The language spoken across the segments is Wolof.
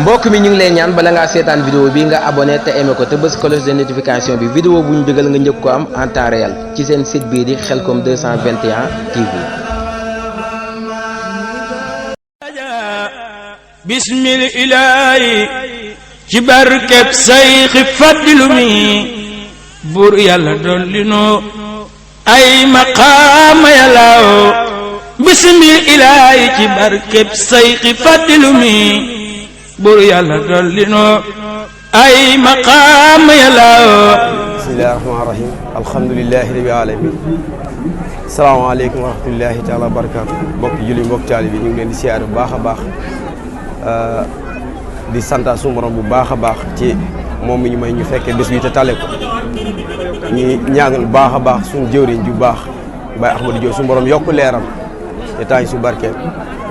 mbokk mi ñu ngi lay ñaan bala ngaa seetaan vidéo bi nga abonné te aimé ko te bës cloche de notification bi vidéo bu ñu dugal nga njëkk ko am en temps réel ci seen site bii di Khelcom 221 TV. bismil ilaahi ci barkeb sayxi faddilu mi buur yàlla dolli noo ay maqaama yàllaaw bismil ilaahi ci barkeb sayxi faddilu mi buur yàlla dolli noo ay maqaama yàllaaw. bismillahi rahmaani rahim alhamdulilahi rabbil alamin asalaamaaleykum wa rahmatullahi taala wa barakaatu mbokki julli mbokki taalibe bi ñu ngi leen di siyaare bu baax a baax di santaat suñu borom bu baax a baax ci moom mi ñu may ñu fekkee bés bi te tale ko ñu ñaagal bu baax a baax suñu jëwriñ ju baax Baye Ahmadou Diop suñu borom yokk leeram te tañ su barkeel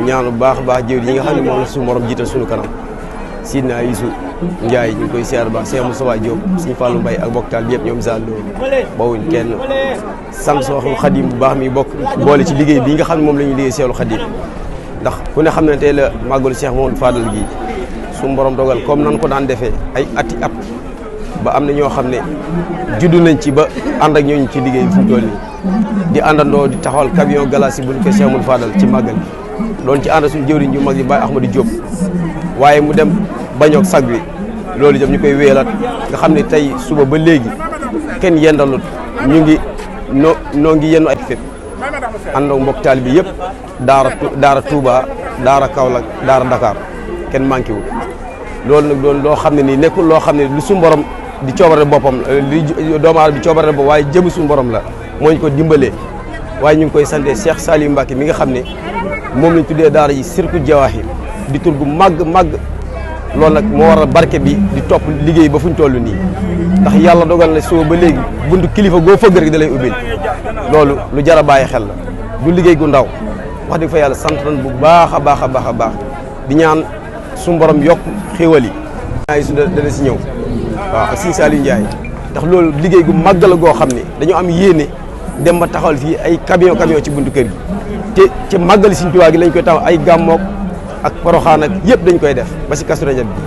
ñaanu bu baax a baax jëwriñ yi nga xam ne moom la suñu borom jiital suñu kanam Sidna Youssou Ndiaye ñu ngi koy siyaare baax Cheikh Moustapha Diop suñu Fallou Mbaye ak bokk taal bi yëpp ñoom sall bawuñ kenn sant Seexul Xadim bu baax mi bokk boole ci liggéey bi nga xam ne moom la ñuy liggéey Seexul Xadim ndax ku ne xam ne tey la màggalu Cheikh Mamadou Fadal gi suñu borom dogal comme nan ko daan defee ay ati at ba am na ñoo xam ne juddu nañ ci ba ànd ak ñooñu ci liggéey bi fu mu toll nii di àndandoo di taxawal camion galassi bu ñu ko Cheikh Mamadou Fadal ci màggal gi doon ci ànd suñu jëwriñ ju mag yi Baye Ahmadou Diop waaye mu dem bañoog sag bi loolu jëm ñu koy wéyalaat nga xam ne tey suba ba léegi kenn yendalut ñu ngi noo ngi yenn ay fépp ànd ak mbokk taalibe bi yëpp daara Touba daara Kaolack daara Dakar kenn manqué wul loolu nag doon loo xam ne nii nekkul loo xam ne lu suñu borom di coobare boppam li doomu aadama di coobare boppam waaye jëmu suñu borom la moo ñu ko dimbalee waaye ñu ngi koy sante Cheikh Saliou Mbacké mi nga xam ne moom lañ tuddee daara yi Sirku Jawahir di tur gu màgg loolu nag moo waral barke bi di topp liggéey ba fu ñu toll nii ndax yàlla dogal na suba ba léegi buntu kilifa goo fëgg rek da lay ubbil loolu lu jar a bàyyi xel la du liggéey gu ndaw wax dëgg fa yàlla sant nañ bu baax a baax a baax a baax di ñaan suñu borom yokk xéwal yi. ñaari su dana si ñëw waaw ak Sëñ Saliou Ndiaye ndax loolu liggéey gu màgg la goo xam ne dañoo am yéene dem ba taxawal fii ay camion ci buntu kër gi te ci màggali Sëñ Tuubaa gi lañ koy taxaw ay gàmmook ak Poroxaan ak yëpp dañ koy def ba si Kazu Rajab bi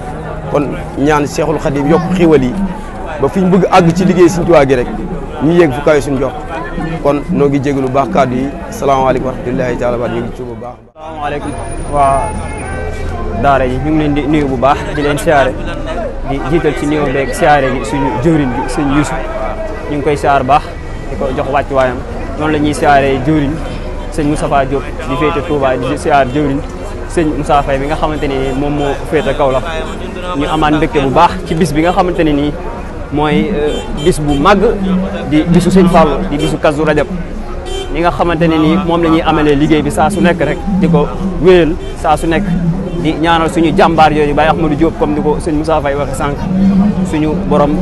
kon ñaan Seexul Xadim yokk xéwal yi ba fi ñu bëgg àgg ci liggéey Sëñ Tuubaa gi rek ñu yéeg fu kawe suñu jox kon noo ngi jégalu baax kàddu yi salaamaaleykum wa rahmatullahi taala wa ñu ngi ci bu baax. salaamaaleykum waa daara yi ñu ngi leen di nuyu bu baax di leen siyaare di jiital ci nuyoo beeg siyaare gi suñu jëwriñ bi sëñ Youssou ñu ngi koy siyaar baax di ko jox wàccuwaayam noonu la ñuy siyaaree jëwriñ sëñ Moustapha Diop di féete Touba di siyaar jëwriñ sëñ Moussa Faye bi nga xamante ne nii moom moo féete Kaolack ñu amaan mbégte bu baax ci bis bi nga xamante ne nii mooy bis bu màgg di bisu sëñ Fallou di bisu Kazu Rajab ñi nga xamante ne nii moom la ñuy amalee liggéey bi saa su nekk rek di ko wéyal saa su nekk di ñaanal suñu jàmbaar yooyu Baye Ahmadou Diop comme ni ko sëñ Moussa Faye waxe sànq suñu borom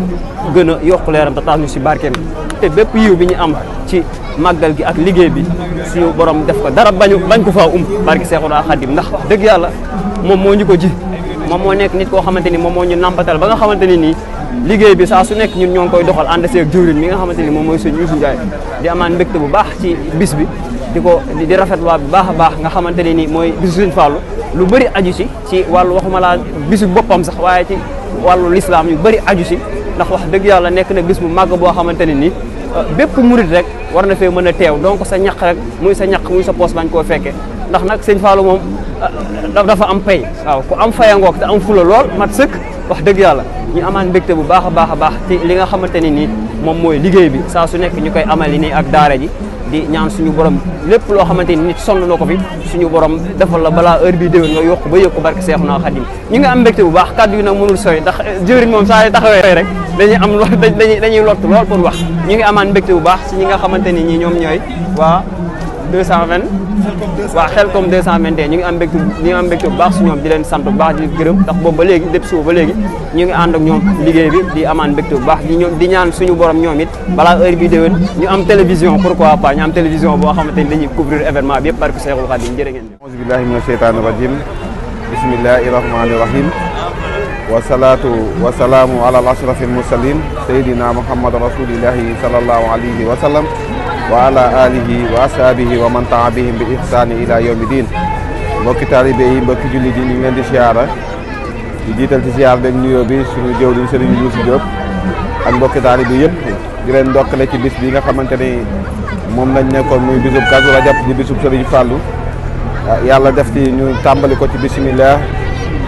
gën a yokk leeram te tax ñu si barkeem te bépp yiw bi ñu am ci màggal gi ak liggéey bi suñu borom def ko dara bañ ko faa barke Seexul Xadim ndax dëgg yàlla moom moo ñu ko ji moom moo nekk nit koo xamante ni moom moo ñu nampatal ba nga xamante ni nii liggéey bi saa su nekk ñun ñoo ngi koy doxal ànd seeg jëwriñ mi nga xamante ni moom mooy sëñ Youssou Ndiaye di amaan mbégte bu baax ci bis bi di rafetluwaat bu baax a baax nga xamante ne ni mooy bisu sëñ Fallou lu bëri aju ci wàllu waxuma laa bisu boppam sax waaye ci wàllu lislaam yu bëri aju si ndax wax dëgg yàlla nekk na bis bu màgg boo xamante ne ni bépp murit rek war na fee mën a teew donc sa ñaq rek muy sa ñaq muy sa poos bañ koo fekke ndax nag sëñ Fallou moom dafa am pay waaw ku am fayangook te am fula lool mat sëkk wax dëgg yàlla ñu amaan mbégte bu baax a baax a baax ci li nga xamante ne nii moom mooy liggéey bi saa su nekk ñu koy amali nii ak daara ji di ñaan suñu borom lépp loo xamante ni nit sonn na ko fi suñu borom defal la balaa heure bi déwén nga yokk ba yëg ko barke Seexuna Xadim ñu ngi am mbégte bu baax kàddu yi nag mënul sooy ndax jëwriñ moom saa yi taxawee rek dañuy lott lool pour wax ñu ngi amaan mbégte bu baax si ñi nga xamante ni ñi ñoom ñooy waa 220 waa Khelcom 221 ñu ngi am mbégte bu baax si ñoom di leen sant bu baax di gërëm ndax boobu ba léegi depuis suba ba léegi ñu ngi ànd ak ñoom liggéey bi di amaan mbégte bu baax di ñaan suñu borom ñoom it balaa heure bi déwén ñu am télévision pourquoi pas ñu am télévision boo xamante ni dañuy couvrir événement bi yëpp barke Seexul Xadim jërë ngeen auzu billahi mina sheytaani rajim bismillahi rahmani rahim wasalaatu wasalaamu ala ashrafil mursalin sayidina muhammad rasulillahi sallallahu alayhi wa sallam wa ala alihi wa ashabihi wa man taa bihim bi ihsani ila yawmi din mbokki taalibe yi mbokki jullit yi ñu ngi leen di siyaara di jiital ci siyaar beeg nuyoo bi suñu jëwriñ Serigne Youssou Diop ak mbokki taalibe yëpp di leen ndokkale ci bis bi nga xamante ni moom lañ nekkoon muy bisub Kazu Rajab di bisub Serigne Fallou yàlla def ci ñu tàmbali ko ci bismillah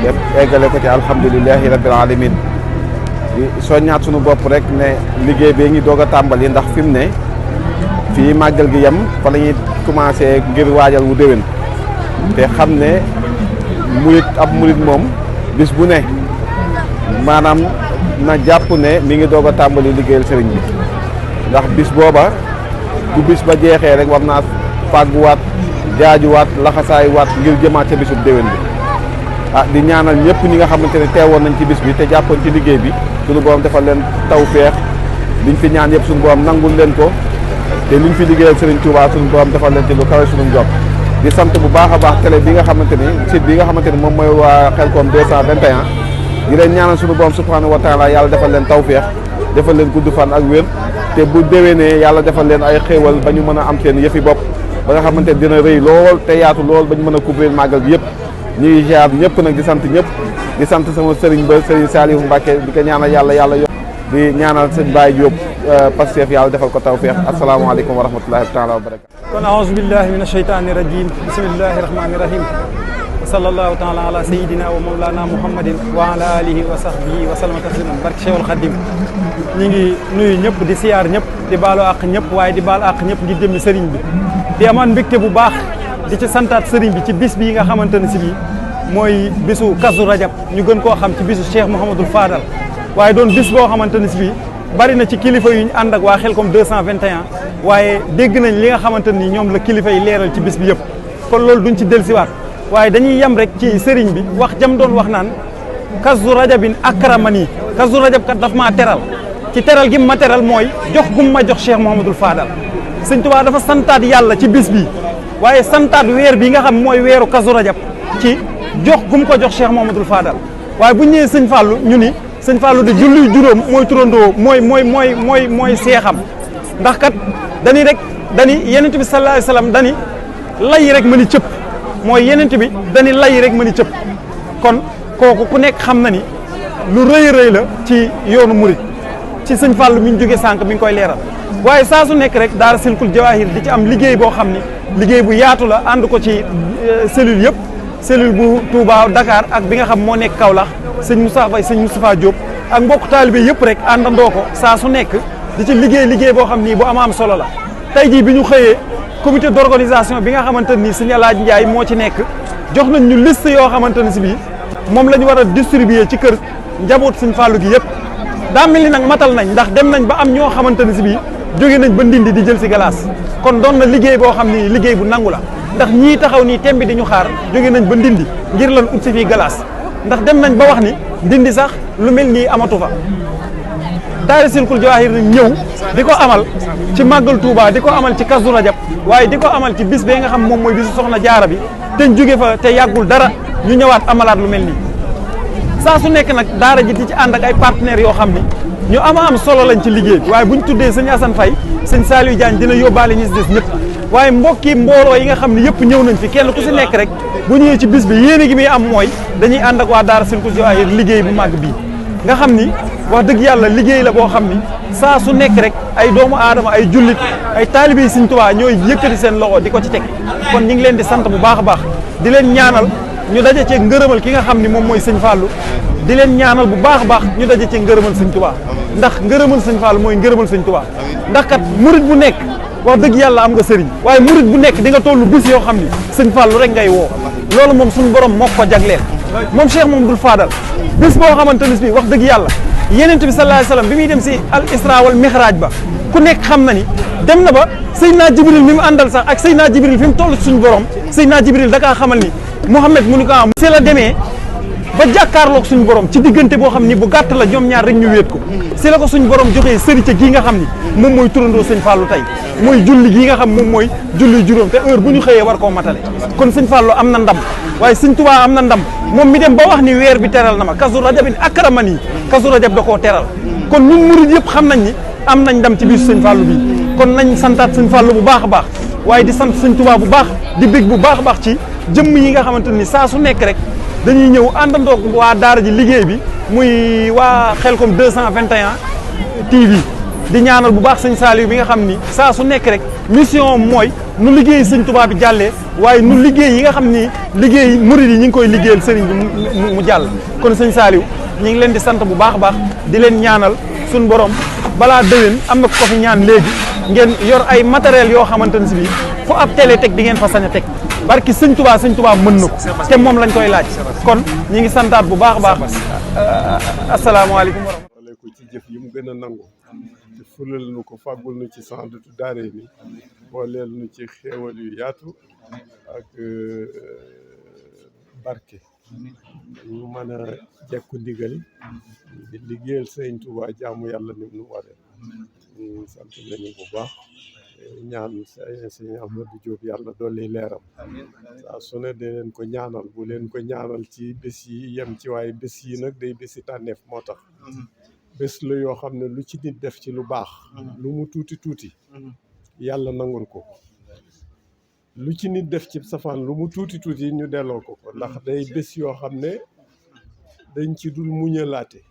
def eggale ko ci alhamdulilahi rabbil alamin di soññaat suñu bopp rek ne liggéey bi ngi doog a tàmbali ndax fi mu ne fii màggal gi yem fa la ñuy commencé ngir waajal wu déwén te xam ne murit moom bis bu ne maanaam na jàpp ne mi ngi doog a tàmbali liggéeyal sëriñ bi ndax bis booba bu bis ba jeexee rek war naa fàgguwaat jaajuwaat laxasaayuwaat ngir jëmaat ca bisub déwén bi di ñaanal ñëpp ñi nga xamante ne teewoon nañ ci bis bi te jàppoon ci liggéey bi suñu borom defal leen tawfeex liñ fi ñaan yëpp suñu borom nangul leen ko te liñ fi liggéeyal Serigne Touba suñu borom defal leen ci lu kawe suñu njort di sant bu baax a baax télé bi nga xamante ni site bi nga xamante ni moom mooy waa Khelcom 221 di leen ñaanal suñu borom subhanahu wa taala yàlla defal leen tawfeex defal leen gudd fan ak wér te bu déwénee yàlla defal leen ay xéewal ba ñu mën a am seen yëfi bopp ba nga xamante ni dina rëy lool te yaatu lool ba ñu mën a couvrir màggal gi yëpp ñu ngi ziar ñëpp nag di sant ñëpp di sant sama sëriñ ba sëriñ Saliou Mbacke di ko ñaanal yàlla di ñaanal sëñ Baye Diop Pastef yàlla defal ko tawfeex asalaamaaleykum wa rahmatullahi taala wa barakatu kon aouzu billahi min asheytani rajim bismillahi rahmani rahim wa sallallahu taala ala sayidina wa mawlana muhammadin wa ala alihi wa sahbihi wa salama tasliman barke Cheikhul Khadim ñi ngi nuyu ñëpp di siyaar ñëpp di baalu àq ñëpp waaye di baal àq ñëpp ngir jëmmi sëriñ bi di amaan mbégte bu baax di ci santaat sëriñ bi ci bis bii nga xamante ne si bii mooy bisu Kazu Rajab ñu gën koo xam ci bisu Cheikh Mouhamadul Fadal waaye doon bis boo xamante ne si bii bari na ci kilifa yu ñu ànd ak waa Khelcom 221 waaye dégg nañ li nga xamante ni ñoom la kilifa yi leeral ci bis bi yëpp kon loolu duñ ci dellusiwaat waaye dañuy yem rek ci sëriñ bi wax jam doon wax naan Kazu Rajabin akramani Kazu Rajab kat daf maa teral ci teral gi ma teral mooy jox gum ma jox Cheikh Mouhamadul Fadal sëñ Tuubaa dafa santaat yàlla ci bis bi waaye santaat weer bi nga xam mooy weeru Kazu Rajab ci jox gum ko jox Cheikh Mouhamadoul Fadal waaye bu ñu ñëwee sëñ Fallou ñu ni sëñ Fallou de julli juróom mooy turandoo mooy seexam ndax kat dani rek dani yenent bi sallallahu alayhi wasallam dani lay rek mën a cëpp mooy yenent bi dani lay rek mën a cëpp kon kooku ku nekk xam na ni lu rëy la ci yoonu murit ci sëñ Fallou mi ñu jógee sànq mi ngi koy leeral waaye saa su nekk rek daara Silkul Jawahir di ci am liggéey boo xam ni liggéey bu yaatu la ànd ko ci cellule yëpp cellule bu Touba Dakar ak bi nga xam moo nekk Kaolack sëñ Moussa Faye sëñ Moustapha Diop ak mbokk taalibe yëpp rek àndandoo ko saa su nekk di ci liggéey boo xam nii bu am solo la tey jii bi ñu xëyee comité d'organisation bi nga xamante ni sëñ Alaaji Ndiaye moo ci nekk jox nañ ñu liste yoo xamante ne si bii moom la ñu war a distribuer ci kër njaboot sëñ Fallou gi yëpp daa mel ni nag matal nañ ndax dem nañ ba am ñoo xamante ne si bii jóge nañ ba Ndindi di jël si galaas kon doon na liggéey boo xam ni liggéey bu nangu la ndax ñii taxaw nii tembi di ñu xaar jóge nañ ba Ndindi ngir lan ut si fii galaas ndax dem nañ ba wax ni Ndindi sax lu mel nii amatu fa daara Silkul Jawahir ñëw di ko amal ci màggal Touba di ko amal ci Kazu Rajab waaye di ko amal ci bis bee nga xam moom mooy bisu soxna jaara bi te jóge fa te yàggul dara ñu ñëwaat amalaat lu mel nii saa su nekk nag daara ji di ci ànd ak ay partenaires yoo xam ni ñu am solo lañ ci liggéey bi waaye bu ñu tuddee sëñ Assane Faye sëñ Saliou Diagne dina yóbbaale ñi si des ñëpp waaye mbokki mbooloo yi nga xam ne yëpp ñëw nañ fi kenn ku si nekk rek bu ñëwee ci bis bi yéene gi muy am mooy dañuy ànd ak waa daara Silkul Jawahir liggéey bu màgg bii nga xam ni wax dëgg yàlla liggéey la boo xam ni saa su nekk rek ay doomu aadama ay jullit ay taalibe Sëñ Tuubaa ñooy yëkkati seen loxo di ko ci teg kon ñu ngi leen di sant bu baax a baax di leen ñaanal ñu daje cee ngërëmal ki nga xam ni moom mooy sëñ Fallou di leen ñaanal bu baax a baax ñu daje cee ngërëmal Sëñ Tuubaa ndax ngërëmal sëñ Fallou mooy ngërëmal Sëñ Tuubaa ndax kat murit bu nekk wax dëgg yàlla am nga sëriñ waaye murit bu nekk di nga tollu bis yoo xam ni sëñ Fallou rek ngay woo loolu moom suñu borom moo ko jagleel moom Cheikh Mouhamadoul Fadal bis boo xamante ne bii wax dëgg yàlla Yonent bi sallallahu alayhi wasallam bi muy dem si al isra wal mihraj ba ku nekk xam na ni dem na ba Seydina Jibril mi mu àndal sax ak Seydina Jibril fi mu toll suñu borom Seydina Jibril da kaa xamal ni Mouhamed mu ni ko am si la demee ba jàkkaarloog suñu borom ci diggante boo xam ni bu gàtt la ñoom ñaar rek ñu wéet ko si la ko suñu borom joxee sërite gii nga xam ni moom mooy turandoo sëñ Fallou tey mooy julli gii nga xam moom mooy julli juróom te heure bu ñu xëyee war koo matale kon sëñ Fallou am na ndam waaye sëñ Tuubaa am na ndam moom mi dem ba wax ni weer bi teral na ma Kazu Rajabin akramani Kazu Rajab da koo teral kon ñun murid yëpp xam nañ ni am nañ ndam ci biir sëñ Fallou bi kon nañ santaat sëñ Fallou bu baax a baax waaye di sant sëñ Tuubaa bu baax di bég bu baax a baax ci jëmm yi nga xamante ni saa su nekk rek dañuy ñëw àndandoog waa daara ji liggéey bi muy waa Khelcom 221 TV di ñaanal bu baax sëñ Saliou bi nga xam ni saa su nekk rek mission mooy nu liggéey sëñ Touba bi jàllee waaye nu liggéey yi nga xam ni liggéey murid yi ñu ngi koy liggéeyal sëriñ bi mu jàll. kon sëñ Saliou ñu ngi leen di sant bu baax a baax di leen ñaanal suñ borom balaa déwén am na ko fi ñaan léegi ngeen yor ay matériel yoo xamante ne si bii fu ab télé teg di ngeen fa sañ a teg barki sëñ Touba mën na ko te moom lañ koy laaj kon ñu ngi santaat bu baax a baax asalaamaaleykum wa rahmatulah. ko ci jëf yi mu gën a nangu te fulal nu ko fàggul nu ci Sahadatou Darayni booleel nu ci xéewal yu yaatu ak barke ñu mën a jekku ndigal di liggéeyal Sëñ Tuubaa jaamu yàlla ni mu waree sant nañu bu baax ñaan Sëñ Ahmadou Diop yàlla dolli leeram saa su ne de leen ko ñaanal bu leen ko ñaanal ci bés yi yem ci waaye bés yi nag day bési tànneef moo tax bés la yoo xam ne lu ci nit def ci lu baax lu mu tuuti tuuti yàlla nangul ko lu ci nit def ci safaan lu mu tuuti tuuti ñu delloo ko ndax day bés yoo xam ne dañ ci dul muñalaate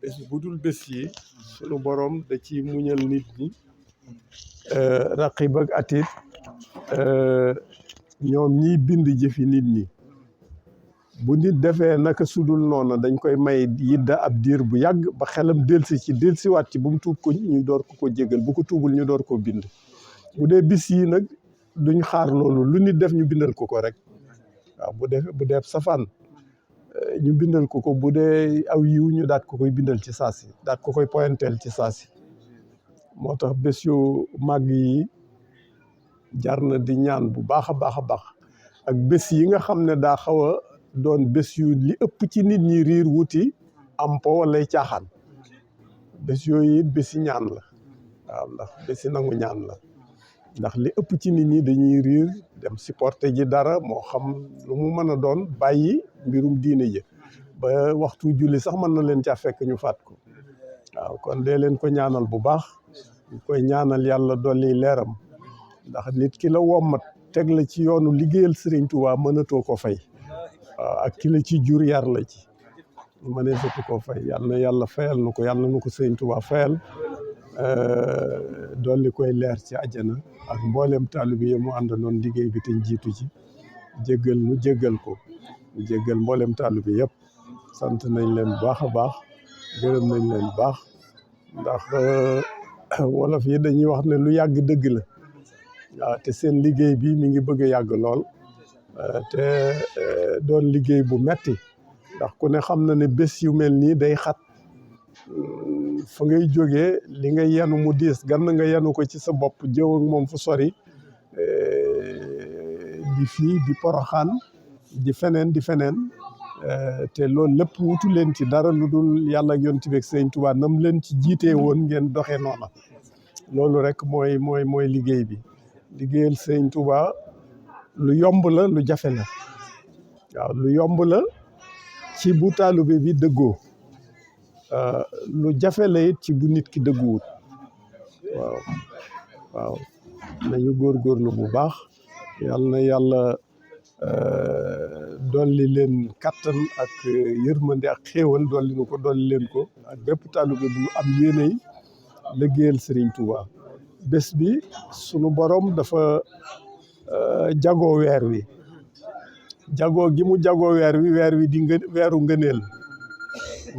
bés bu dul bés yi sunu borom da ci muñal nit ñi raqib ak atit ñoom ñiy bind jëfi nit ñi bu nit defee naka sudul noonu dañ koy may yidda ab diir bu yàgg ba xelam delsiwaat ci bu mu tuub ko ñu door ko jégal bu ko tuubul ñu door koo bind bu dee bis yi nag duñ xaar loolu lu nit def ñu bindal ko rek waaw bu dee safaan ñu bindal ko bu dee aw yiw ñu daat ko koy bindal ci saasi daat ko koy pointeel ci saasi moo tax bés yu màgg yi jar na di ñaan bu baax a baax a baax ak bés yi nga xam ne daa xaw a doon bés yu li ëpp ci nit ñi riir wuti am po walay caaxaan bés yooyu it bési ñaan la waaw ndax bési nangu ñaan la ndax li ëpp ci nit ñi dañuy riir dem supporter ji dara moo xam lu mu mën a doon bàyyi mbirum diine ji ba waxtu julli sax mën na leen caa fekk ñu faat ko waaw kon dee leen ko ñaanal bu baax ñu koy ñaanal yàlla dolli leeram ndax nit ki la wommat teg la ci yoonu liggéeyal Sëriñ Tuubaa mënatoo ko fay waaw ak ki la ci jur yar la ci mëneesatu ko fay yal na yàlla fayal nu ko yàlla na nu ko Sëriñ Tuubaa fayal dolli koy leer ci àjjana ak mboolem taalibe yi mu àndanoon liggéey bi te jiitu ci jéggal nu jéggal ko jéggal mboolem taalibe yëpp sant nañ leen bu baax a baax gërëm nañ leen bu baax ndax wolof yi dañuy wax ne lu yàgg dëgg la waaw te seen liggéey bi mi ngi bëgg a yàgg lool te doon liggéey bu metti ndax ku ne xam na ne bés yu mel nii day xat fa ngay jógee li nga yenu mu diis gann nga yenu ko ci sa bopp jëw ak moom fu sori di fii di Poroxaan di feneen te loolu lépp wutu leen ci dara lu dul yàlla ak Yonent bi ak Sëñ Tuubaa nam leen ci jiitee woon ngeen doxee noona loolu rek mooy liggéey bi liggéeyal Sëñ Tuubaa lu yomb la lu jafe la waaw lu yomb la ci bu taalibe bi dëggoo lu jafe la it ci bu nit ki dëgguwut waaw nañu góorgóorlu bu baax yal na yàlla dolli leen kattan ak yërmande ak xéewal dolli nu ko dolli leen ko ak bépp taalibe bu am yéeney liggéeyal Sëriñ Tuubaa bés bi sunu borom dafa jagoo weer wi jagoo gi mu jagoo weer wi di weeru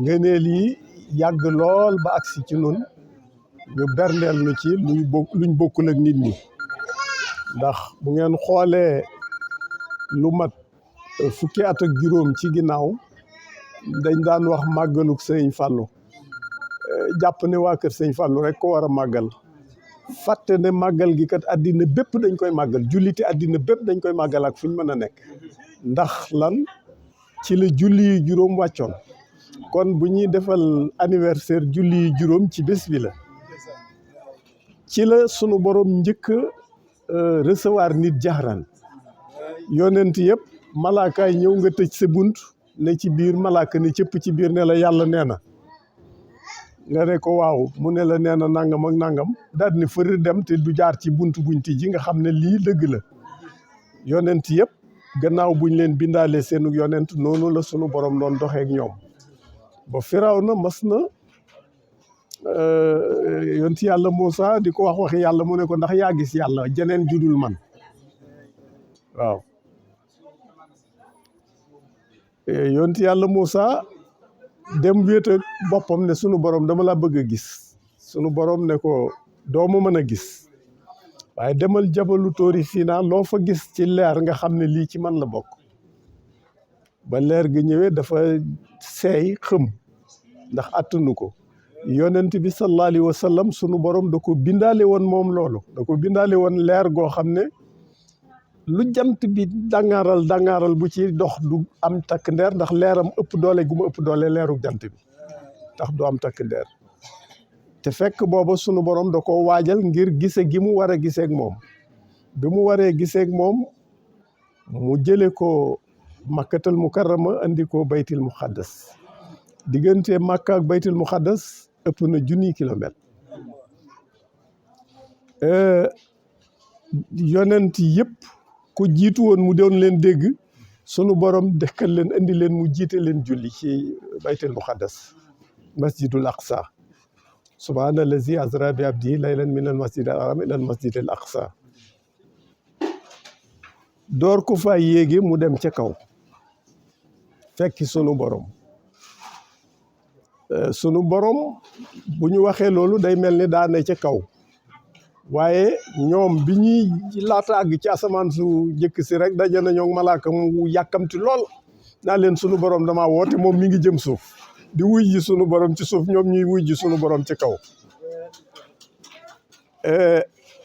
ngëneel yi yàgg lool ba agsi ci nun ñu berndeel nu ci luñ bokkul ak nit ñi ndax bu ngeen xoolee lu mat fukki at ak juróom ci ginnaaw dañ daan wax màggaluk Sëriñ Fàllu jàpp ne waa kër Sëriñ Fàllu rek ko war a màggal fàtte ne màggal gi kat àddina bépp dañ koy màggal julliti àddina bépp dañ koy màggal ak fu ñu mën a nekk ndax lan ci la julli yu juróom wàccoon kon bu ñuy defal anniversaire julli yu juróom ci bés bi la ci la sunu borom njëkk recevoir nit jaxran yonent yëpp malaakaay ñëw nga tëj sa bunt ne ci biir malaaka ne cëpp ci biir ne la yàlla nee na nga ne ko waaw mu ne la nee na nangam ak nangam daal ne fër dem te du jaar ci bunt buñ tijji nga xam ne lii dëgg la yonent yëpp gannaaw buñ leen bindaale seenu yonent noonu la sunu borom doon doxee ak ñoom ba Firawna mas na yonti yàlla Muusa di ko waxi yàlla mu ne ko ndax yaa gis yàlla jeneen judul man waaw yonti yàlla Muusa dem wéet ak boppam ne sunu borom dama la bëgg a gis sunu borom ne ko doo ma mën a gis waaye demal jabalu tóori Sinaa loo fa gis ci leer nga xam ne lii ci man la bokk ba leer gi ñëwee dafa seey xëm ndax attanu ko yonent bi sallallahu alayhi wa sallam sunu borom da ko bindaale woon moom loolu da ko bindaale woon leer goo xam ne lu jant bi dangaaral bu ci dox du am takk ndeer ndax leeram ëpp doole gu ma ëpp doole leeru jant bi tax du am takk ndeer te fekk booba sunu borom da ko waajal ngir gise gi mu war a giseeg moom bi mu waree giseeg moom mu jële ko makkatal mukarrama andi ko baytil muqaddas diggante makka ak baytil muqaddas ëpp na 1,000 kilomètre yonent yëpp ku jiitu woon mu doon leen dégg sunu borom dekkal leen andi leen mu jiite leen julli ci baytil muqaddas masjidul aqsa subhaana allazi asra bi abdihi laylan min al masjid al haram ila al masjid al aqsa door ko fa yéege mu dem ca kaw fekki sunu borom bu ñu waxee loolu day mel ni daa ne ca kaw waaye ñoom bi ñuy laata àgg ci asamaan su jëkk si rek daje nañoo malaaka mu yàkkamti lool naa leen sunu borom dama woote moom mi ngi jëm suuf di wuy ji sunu borom ci suuf ñoom ñuy wuy ji sunu borom ci kaw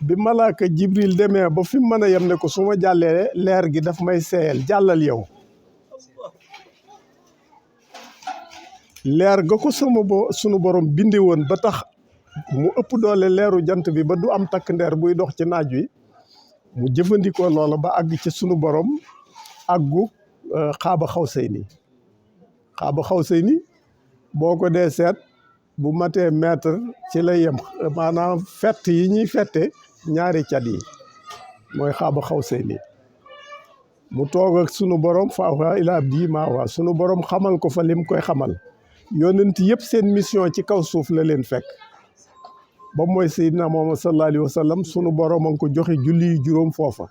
bi malaaka Jibril demee ba fi mu mën a yem ne ko su ma jàllee leer gi daf may seeyal jàllal yow leer ga ko sunu borom bindi woon ba tax mu ëpp doole leeru jant bi ba du am takk ndeer buy dox ci naaj wi mu jëfandikoo loola ba àgg ci sunu borom àggu xaaba xawsayni boo ko dee seet bu matee mètre ci lay yem maanaam fett yi ñuy fette ñaari cat yi mooy xaaba xawsayni mu toog ak sunu borom fa awhaa ilaa abdihi maa awhaa sunu borom xamal ko fa lim koy xamal yonent yëpp seen mission ci kaw suuf la leen fekk ba mooy Seydina Muhammad sallallahu alayhi wa sallam sunu borom a ngi ko joxe julli juróom foofa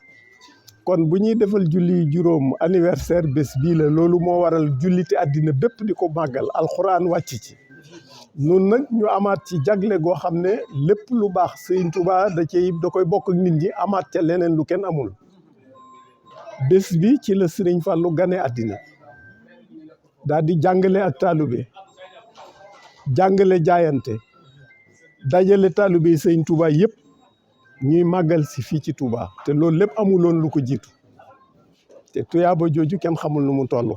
kon bu ñuy defal julli juróom anniversaire bés bii la loolu moo waral julliti àddina bépp di ko màggal alxuraan wàcc ci nun nag ñu amaat ci jagle goo xam ne lépp lu baax Sëriñ Tuubaa da koy bokk ak nit ñi amaat ca leneen lu kenn amul bés bi ci la Sëriñ Fallu gane àddina daal di jàngale ak taalube jàngale jaayante dajale taalube yi Sëriñ Tuubaa yëpp ñuy màggal si fii ci Touba te loolu lépp amuloon lu ko jiitu te tuyaaba jooju kenn xamul nu mu toll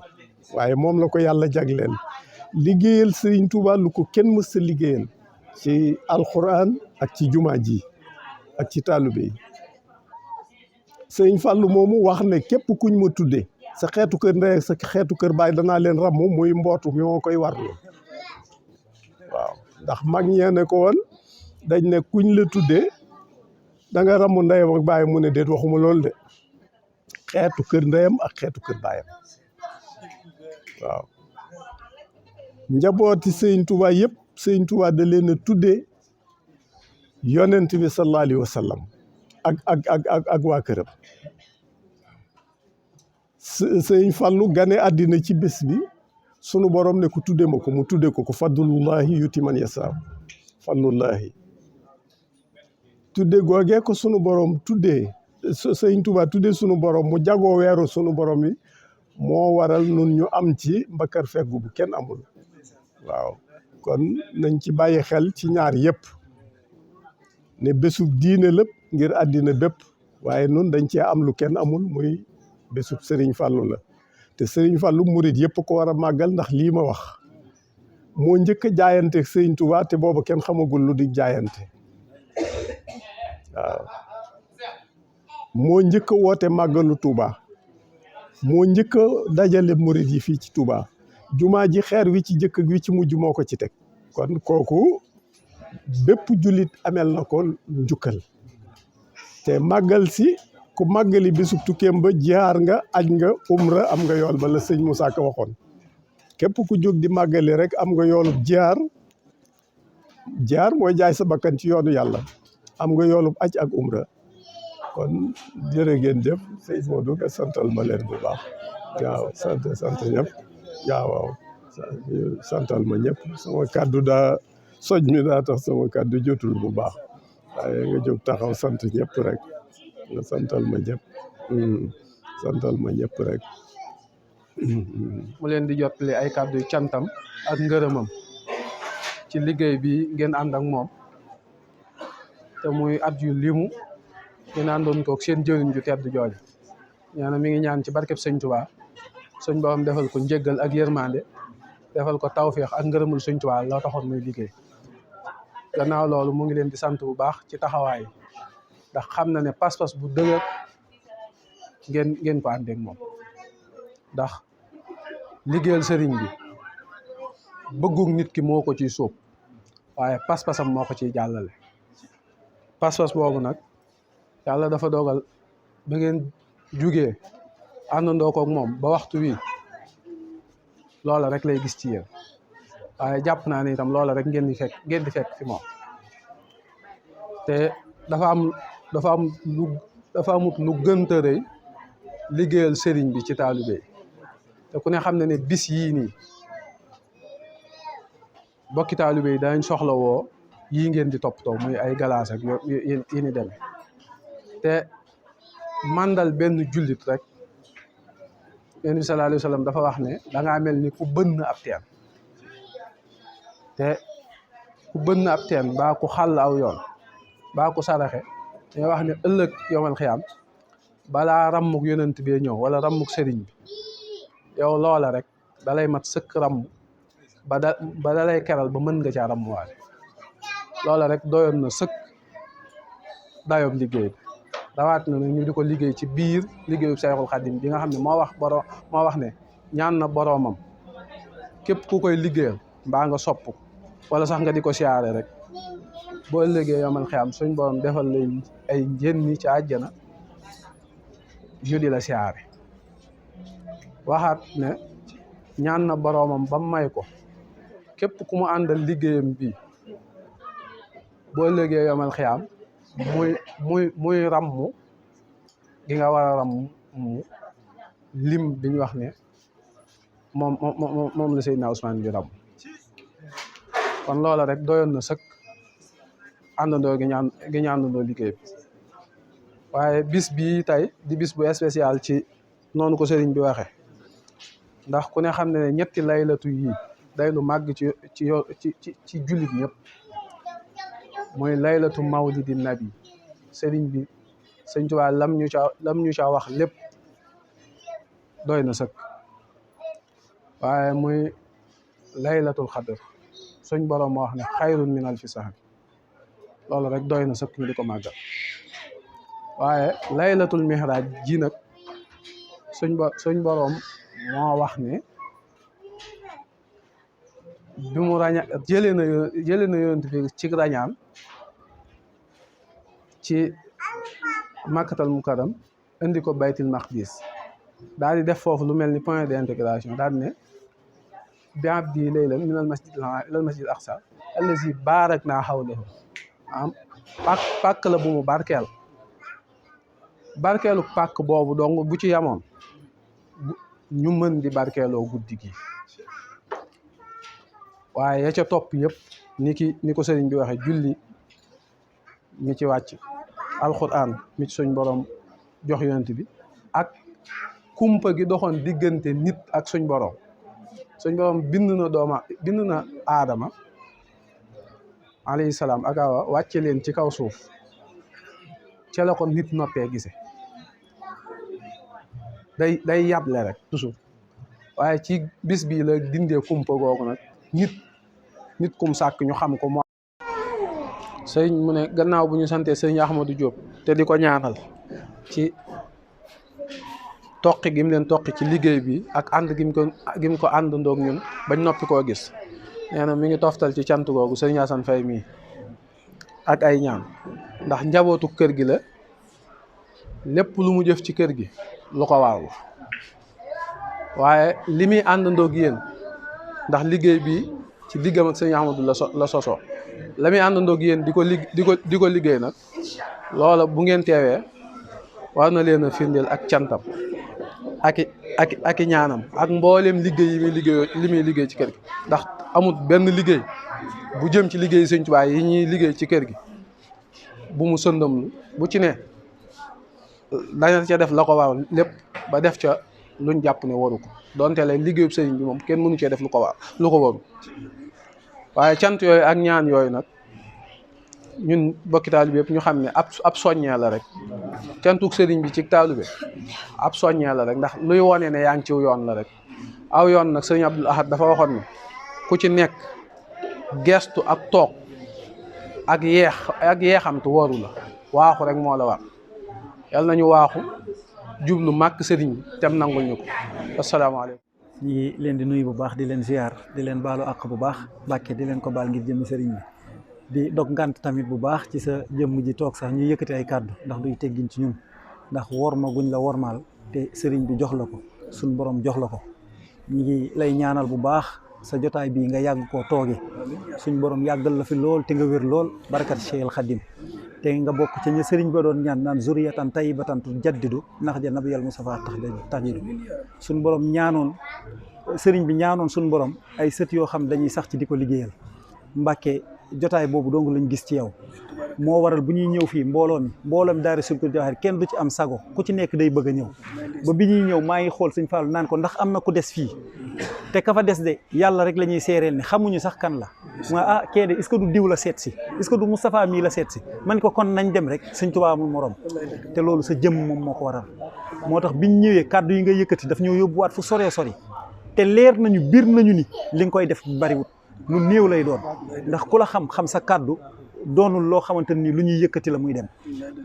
waaye moom la ko yàlla jagleel liggéeyal Sëriñ Tuubaa lu ko kenn mës a liggéeyal ci alxuraan ak ci jumaa ji ak ci taalube yi Sëriñ Fallu moomu wax ne képp kuñ ma tudde sa xeetu kër ndey sa xeetu kër baay danaa leen ràmm muy mbootu mi moo koy warlu waaw ndax mag ñee ne ko woon dañ ne kuñ la tuddee da nga ramu ndeyam ak baayam mu ne déet waxuma loolu de xeetu kër ndeyam ak xeetu kër baayam waaw njabooti Sëriñ Tuubaa yëpp Sëriñ Tuubaa da leen a tuddee yonent bi sallallahu alayhi wa sallam ak waa këram Sëriñ Fallu gane àddina ci bés bi sunu borom ne ko tudde ma ko mu tudde ko fadlullahi yuti man yasaa fadlullahi tudde googee ko sunu borom tuddee Sëriñ Tuubaa tuddee sunu borom mu jagoo weeru sunu borom yi moo waral nun ñu am ci mbakkar feggu bu kenn amul waaw kon nañ ci bàyyi xel ci ñaar yëpp ne bésub diine lépp ngir àddina bépp waaye nun dañ cee am lu kenn amul muy bésub Sëriñ Fallu la te Sëriñ Fallu murit yëpp ko war a màggal ndax lii ma wax moo njëkk a jaayante Sëriñ Tuubaa te boobu kenn xamagul lu di jaayante waaw moo njëkk a woote màggalu Touba moo njëkk a dajale murit yi fii ci Touba jumaa ji xeer wi ci njëkk wi ci mujj moo ko ci teg kon kooku bépp jullit amel na ko njukkal te màggal si ku màggali bisub tukkeem ba jaar nga aj nga umra am nga yool ba la sëñ Moussa Ka waxoon képp ku jóg di màggali rek am nga yoolub jaar mooy jaay sa bakkan ci yoonu yàlla am nga yoolub aj ak umra kon jërë ngeen jëf sëñ Modou nga santal ma leen bu baax waaw sant ñëpp waaw santal ma ñëpp sama kàddu daa soj mi daa tax sama kàddu jotul bu baax waaye nga jóg taxaw sant ñëpp rek nga santal ma ñëpp rek mu leen di jottali ay kàddu cantam ak ngërëmam ci liggéey bi ngeen ànd ak moom te muy at yu limu ngeen àndoon koog seen jëriñ ju tedd jooju nee na mi ngi ñaan ci barkeb sëñ Tuubaa sëñ borom defal ko njéggal ak yërmande defal ko tawféex ak ngërëmul sëñ Tuubaa la taxoon muy liggéey gannaaw loolu mu ngi leen di sant bu baax ci taxawaay ndax xam na ne pas-pas bu dëgër ngeen ko àndeek moom ndax liggéeyal sëriñ bi bëggug nit ki moo ko ciy sóob waaye pas-pasam moo ko ciy jàllale pas-pas boobu nag yàlla dafa dogal ba ngeen jugee àndandoo koog moom ba waxtu wi loola rek lay gis ci yéen waaye jàpp naa ne itam loola rek ngeen di fekk fi moom te dafa amut lu gënta rëy liggéeyal sëriñ bi ci taalibe te ku ne xam ne ne bis yii nii bokki taalibe yi dañ soxla woo yii ngeen di toppatoo muy ay galaas ak yi ni demee te mandal benn jullit rek Yonent bi sallallahu alayhi wa sallam dafa wax ne dangaa mel ni ku bënn ab teen te ku bënn ab teen baa ku xàll aw yoon baa ku saraxe dañuy wax ne ëllëg yomal xiyaam balaa rammuk yonent bi ñëw wala rammuk sëriñ bi yow loola rek dalay mat sëkk ramm ba dalay keral ba mën nga caa rammuwaale loola rek doyoon na sëkk dayob liggéey bi rawaat na ñu di ko liggéey ci biir liggéeyu Seexul Xadim bi nga xam ne moo wax ne ñaan na boroomam képp ku koy liggéeyal mbaa nga sopp wala sax nga di ko siyaare rek boo ëllëgee yomal xiyaam suñ borom defal lay ay njënni ci àjjana ñu di la siyaare waxaat ne ñaan na boroomam ba may ko képp ku mu àndal liggéeyam bi boo ëllëgee yomal xiyaam muy rammu gi nga war a rammu lim bi ñu wax ne moom la Seydina Ousmane bi rammu kon loola rek doyoon na sëkk àndandoo gi ñaandandoo liggéey bi waaye bis bii tey di bis bu spécial ci noonu ko sëriñ bi waxe ndax ku ne xam ne ñetti laylatu yi day lu màgg ci jullit ñëpp mooy laylatu mawlidi nabi sëriñ bi sëñ Tuubaa lam ñu ca wax lépp doy na sëkk waaye muy laylatul xadr suñ borom moo wax ne xayrun min alfi sahr loolu rek doy na sëkk ñu di ko màggal waaye laylatul mihraj ji nag suñ borom moo wax ne bi mu jëlee na yonent bi ci rañaan ci makkatal mukarram indi ko baytil maqdis daal di def foofu lu mel ni point d'intégration daal di ne bi abdi laylan min al masjid ilal masjid aqsa allazi baarak naa hawlahu am pàkk la bu mu barkeelu pàkk boobu donc bu ci yamoon ñu mën di barkeeloo guddi gi waaye ya ca topp yëpp ni ko sëriñ bi waxe julli mi ci wàcc alquran mi ci suñ borom jox yonent bi ak kumpa gi doxoon diggante nit ak suñ borom bind na aadama alayhi salaam ak Awa wàcce leen ci kaw suuf ca la ko nit noppee gise day yàble rek toujours waaye ci bis bii la dindee kumpa googu nag nit kum sàkk ñu xam ko moo sëñ mu ne gannaaw bu ñu santee sëñ Ahmadou Diop te di ko ñaanal ci toqi gi mu leen toqi ci liggéey bi ak ànd gi mu ko àndandoog ñun bañ noppi koo gis nee na mi ngi toftal ci cant googu sëñ Assane Faye mii ak ay ñaan ndax njabootu kër gi la lépp lu mu jëf ci kër gi lu ko waaw waaye li muy àndandoog yéen ndax liggéey bi ci diggam ak sëñ Ahmadou la sosoo la muy àndandoog yéen di ko liggéey nag loola bu ngeen teewee war na leen a firndeel ak cantam ak i ñaanam ak mbooleem liggéey li muy liggéey ci kër gi ndax amul benn liggéey bu jëm ci liggéey Sëñ Tuubaa yi ñuy liggéey ci kër gi bu mu sëndam bu ci ne dana ca def la ko war lépp ba def ca luñ jàpp ne waru ko donte la liggéeyub sëriñ bi moom kenn mënu cee def lu ko waru waaye cant yooyu ak ñaan yooyu nag ñun bokki taalibe yëpp ñu xam ne ab soññee la rek cantuk sëriñ bi ci taalibe ab soññee la rek ndax luy wone ne yaa ngi ciw yoon la rek aw yoon nag sëriñ Abdul Ahad dafa waxoon ne ku ci nekk gestu ak toog ak yeexamtu waru la waaxu rek moo la war yal nañu waaxu jublu màkk sëriñ bi tem nangul ñu ko asalaamaaleykum. ñi ngi leen di nuyu bu baax di leen ziar di leen baalu àq bu baax Mbàkke di leen ko baal ngir jëmmi sëriñ bi di dog ngant tamit bu baax ci sa jëmm ji toog sax ñu yëkkati ay kàddu ndax duy teggin ci ñun ndax worma guñ la wormaal te sëriñ bi jox la ko suñ borom jox la ko ñi ngi lay ñaanal bu baax sa jotaay bii nga yàgg koo tooge suñ borom yàggal la fi lool te nga wér lool barakat Cheikhul Khadim te nga bokk ci ñi sëriñ ba doon ñaan naan zuriyatan tayyibatan jaddidu nax ja nabiyal Mustafa tajidu suñ borom ñaanoon sëriñ bi ñaanoon suñ borom ay sët yoo xam dañuy sax ci di ko liggéeyal Mbàkke jotaay boobu dong lañ gis ci yow moo waral bu ñuy ñëw fii mbooloom daara Sulkul Jawahir kenn du ci am sago ku ci nekk day bëgg a ñëw ba bi ñuy ñëw maa ngi xool sëñ Fallou naan ko ndax am na ku des fii te ka fa des de yàlla rek la ñuy seereel ni xamuñu sax kan la ma kee de est-ce que du diw la seet si est-ce que du Moustapha mii la seet si man ko kon nañ dem rek sëñ Tuubaa amul morom te loolu sa jëmm moom moo ko waral moo tax biñ ñëwee kàddu yi nga yëkkati daf ñoo yóbbuwaat fu soree sori te leer nañu biir nañu ni li nga koy def bariwut lu néew lay doon ndax ku la xam sa kàddu doonul loo xamante ni lu ñuy yëkkati la muy dem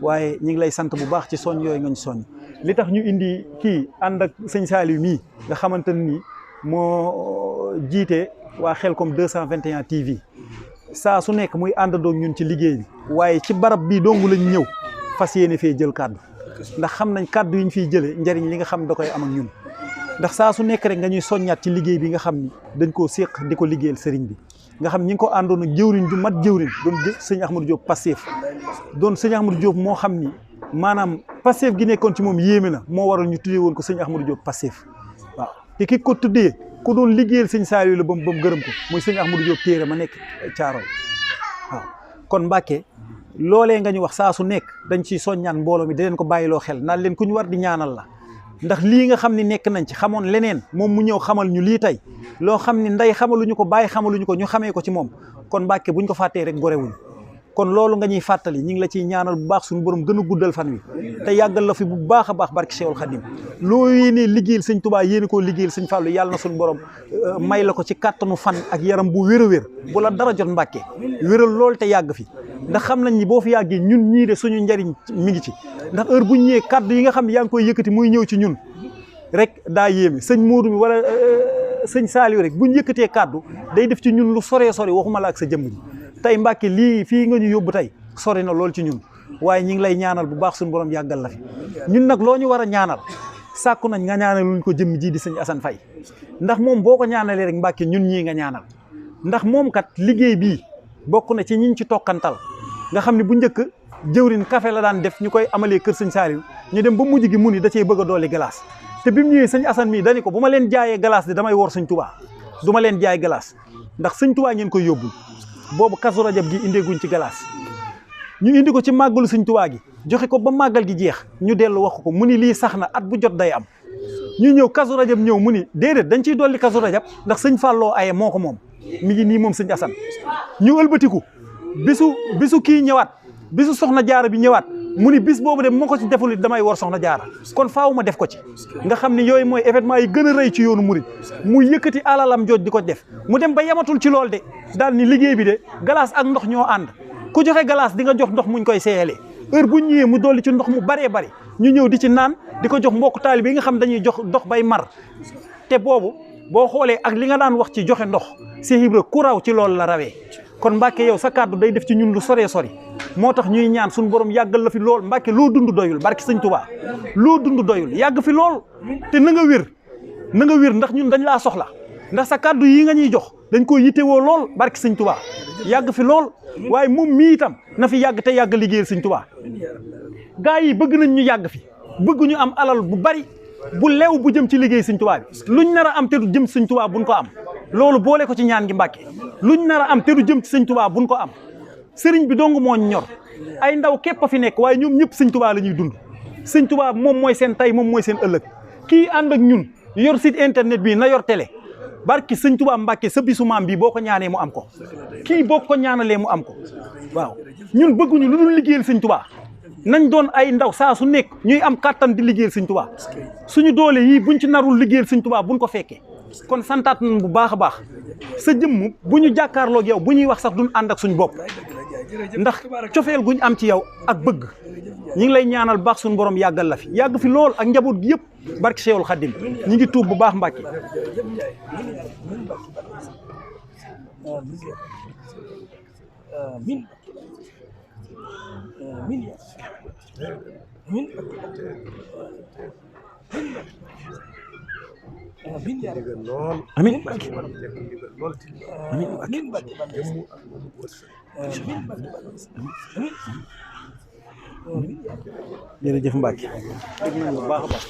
waaye ñu ngi lay sant bu baax ci soñ yooyu nga ñu soñ li tax ñu indi kii ànd ak sëñ Saliou mii nga xamante ni moo jiite waa Xelcom 221 TV saa su nekk muy àndandoog ñun ci liggéey bi waaye ci barab bii dong lañ ñëw fas yéene fee jël kàddu ndax xam nañ kàddu yi ñu fiy jëlee njariñ li nga xam da koy am ak ñun ndax saa su nekk rek nga ñuy soññaat ci liggéey bi nga xam ni dañ koo séq di ko liggéeyal sëriñ bi nga xam ñi ngi ko àndoon ak jëwriñ ju mat jëwriñ doon sëñ Ahmadou Diop Pastef doon sëñ Ahmadou Diop moo xam ni maanaam Pastef gi nekkoon ci moom yéeme na moo waral ñu tuddee woon ko sëñ Ahmadou Diop Pastef waaw te ki ko tuddee ku doon liggéeyal sëñ Saliou la ba mu gërëm ko muy sëñ Ahmadou Diop téere ma nekk Caaroy waaw kon Mbàkke loolee nga ñu wax saa su nekk dañ ciy soññaan mbooloo mi da leen ko bàyyiloo xel naan leen ku ñu war di ñaanal la ndax lii nga xam ne nekk nañ ci xamoon leneen moom mu ñëw xamal ñu lii tey loo xam ne ndey xamaluñu ko bàyyi xamaluñu ko ñu xamee ko ci moom kon Mbàkke buñ ko fàttee rek gorewuñ kon loolu nga ñuy fàttali ñu ngi la ciy ñaanal bu baax suñu borom gën a guddal fan wi te yàggal la fi bu baax a baax barki Cheikhul Khadim loo yéenee liggéeyal sëñ Touba yéene koo liggéeyal sëñ Fallou yàlla na suñu borom may la ko ci kàttanu fan ak yaram bu wér a wér bu la dara jot Mbàkke wéral lool te yàgg fi ndax xam nañ ni boo fi yàggee ñun ñii de suñu njariñ mi ngi ci ndax heure buñ ñëwee kàddu yi nga xam ne yaa ngi koy yëkkati muy ñëw ci ñun rek daa yéeme sëñ Modou mi wala sëñ Saliou rek buñ yëkkatee kàddu day def ci ñun lu soree sori waxuma la ak sa jëmm ji tey Mbàkke lii fii nga ñu yóbbu tey sori na lool ci ñun waaye ñi ngi lay ñaanal bu baax suñu borom yàggal la fi ñun nag loo ñu war a ñaanal sàkku nañ nga ñaanal luñ ko jëmm ji di sëñ Assane Faye ndax moom boo ko ñaanalee rek Mbàkke ñun ñii nga ñaanal ndax moom kat liggéey bii bokk na ci ñiñ ci tokkantal nga xam ne bu njëkk jëwrin café la daan def ñu koy amalee kër sëñ Saliou ñu dem ba mujj gi mu ni da cee bëgg a dooli glace te bi mu ñëwee sëñ Assane mii dani ko bu ma leen jaayee glace de damay wor sëñ Touba du ma leen jaay glace ndax sëñ Touba ngeen koy yóbbul boobu Kazu Rajab gi indeeguñ ci glace ñu indi ko ci màggalu sëñ Touba gi joxe ko ba màggal gi jeex ñu dellu wax ko mu ni lii sax na at bu jot day am ñu ñëw Kazu Rajab ñëw mu ni déedéet dañ ciy dolli Kazu Rajab ndax sëñ Falloo aye moo ko moom mi ngi nii moom sëñ Assane ñu ëlbatiku bisu kii ñëwaat bisu soxna jaara bi ñëwaat mu ni bis boobu de moo ko ci deful damay war soxna jaara kon faaw ma def ko ci nga xam ne yooyu mooy événement yi gën a rëy ci yoonu murid mu yëkkati alalam jooj di ko def mu dem ba yematul ci lool de daal ni liggéey bi de glace ak ndox ñoo ànd ku joxe glace di nga jox ndox muñ koy seeyalee heure bu ñëwee mu dolli ci ndox mu baree bari ñu ñëw di ci naan di ko jox mbokk taalibe yi nga xam dañuy jox ndox bay mar te boobu boo xoolee ak li nga daan wax ci joxe ndox Cheikh Ibra ku raw ci loolu la rawee kon Mbàkke yow sa kàddu day def ci ñun lu soree sori moo tax ñuy ñaan suñu borom yàggal la fi lool Mbàkke loo dund doyul barki sëñ Tuubaa loo dund doyul yàgg fi lool te na nga wér ndax ñun dañ laa soxla ndax sa kàddu yi nga ñuy jox dañ ko yittewoo lool barki sëñ Tuubaa yàgg fi lool waaye moom mii itam na fi yàgg te yàgg liggéeyal sëñ Tuubaa gaa yi bëgg nañ ñu yàgg fi bëgg ñu am alal bu bari bu lew bu jëm ci liggéey sëñ Tuubaa bi luñ nar a am te du jëm ci sëñ Tuubaa buñ ko am loolu boole ko ci ñaan gi Mbàkke luñ nar a am te du jëm ci sëñ Tuubaa buñ ko am sëriñ bi dong moo ñor ay ndaw képp a fi nekk waaye ñoom ñëpp sëñ Tuubaa la ñuy dund sëñ Tuubaa moom mooy seen tey moom mooy seen ëllëg kii ànd ak ñun yor site internet bi na yor télé barki sëñ Tuubaa Mbàkke sa bisu maam bi boo ko ñaanee mu am ko kii boo ko ñaanalee mu am ko waaw ñun bëgguñu lu dul liggéeyal sëñ Tuubaa nañ doon ay ndaw saa su nekk ñuy am kàttan di liggéeyal sëñ Tuubaa suñu doole yii buñ ci narul liggéeyal sëñ Tuubaa buñ ko fekkee kon santaat nañ bu baax a baax sa jëmm bu ñu jàkkaarloog yow bu ñuy wax sax duñ ànd ak suñu bopp ndax cofeel guñ am ci yow ak bëgg ñi ngi lay ñaanal baax suñu borom yàggal la fi yàgg fi lool ak njaboot gi yëpp barki Cheikhul Khadim ñi ngi tuub bu baax Mbàkke amiin jërëjëf Mbacke dégg nañ bu baax a baax